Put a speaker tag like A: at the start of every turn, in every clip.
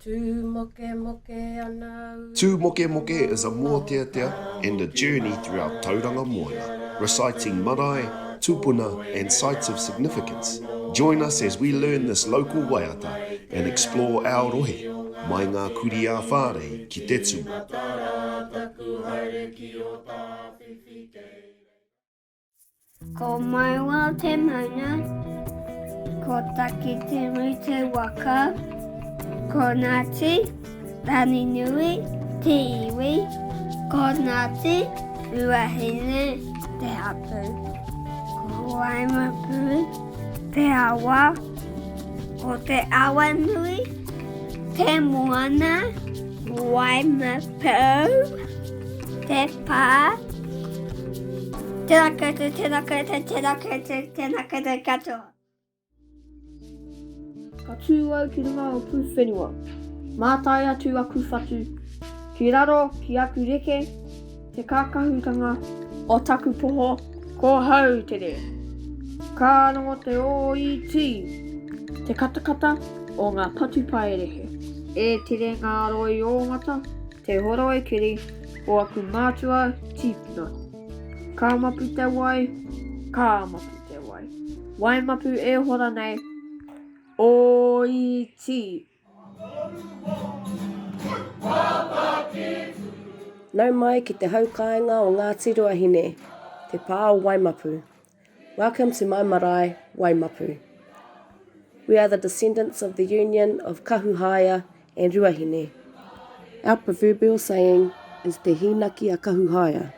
A: Tū mokemoke ana
B: Tū Mokemoke is a mōteatea and a journey throughout Tauranga Moana, reciting marae, tupuna and sites of significance. Join us as we learn this local waiata and explore our rohe, mai ngā kurī ā-whārei ki te tumu.
C: Ko Mauao te maunga, ko Takitimu te waka, ko Ngāti Ranginui te iwi, ko Ngāti Ruahine te hapū, ko Waimapu te awa, ko Te Awanui te moana, Waimapu te pā. Tēnā koutou, tēnā koutou, tēnā koutou, tēnā koutou katoa.
D: Ka tū au ki runga o Pūwhenua. Mātai atu aku whatu, ki raro ki aku reke, te kākahutanga o taku poho, ko Hautere. Ka rongo te ōiti, te katakata o ngā patupaiarehe. E tere ngā roi ōmata, Te horoi kiri o aku mātua tīpuna. Ka mapu te wai, ka mapu te wai. Waimapu e hora nei, ōiti.
E: Nau mai ki te hau kāinga o Ngāti Ruahine, te pā o Waimapu. Welcome to my marae, Waimapu. We are the descendants of the union of Kahuhaia and Ruahine. Our proverbial saying is Te hīnaki a Kahuhaia,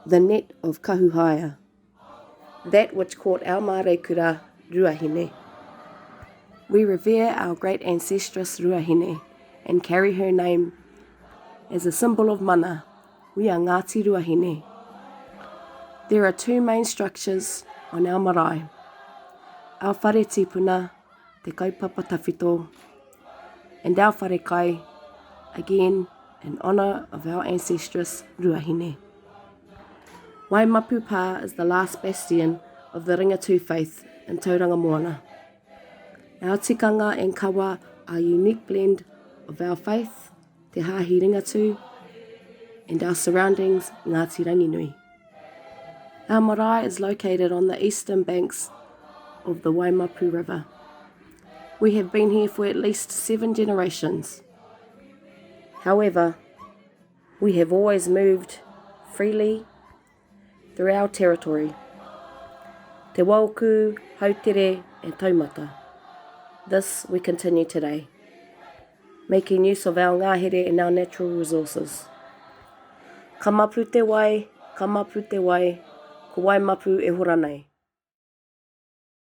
E: the net of Kahuhaia, that which caught our māreikura Ruahine. We revere our great ancestress Ruahine and carry her name as a symbol of mana We are Ngāti Ruahine. There are two main structures on our marae. Our whare tipuna, te kaupapa tawhito, and our whare kai, again in honour of our ancestress Ruahine. Waimapu Pā is the last bastion of the Ringatū faith in Tauranga Moana. Our tikanga and kawa are unique blend of our faith, Te Hāhi Ringatū, and our surroundings, Ngāti Ranginui. Our marae is located on the eastern banks of the Waimapu River. We have been here for at least seven generations. However, we have always moved freely through our territory. Te Waoku, Hautere and Taumata. This we continue today, making use of our ngahere and our natural resources. Ka mapu te wai, ka mapu te wai, ko Waimapu e hora nei.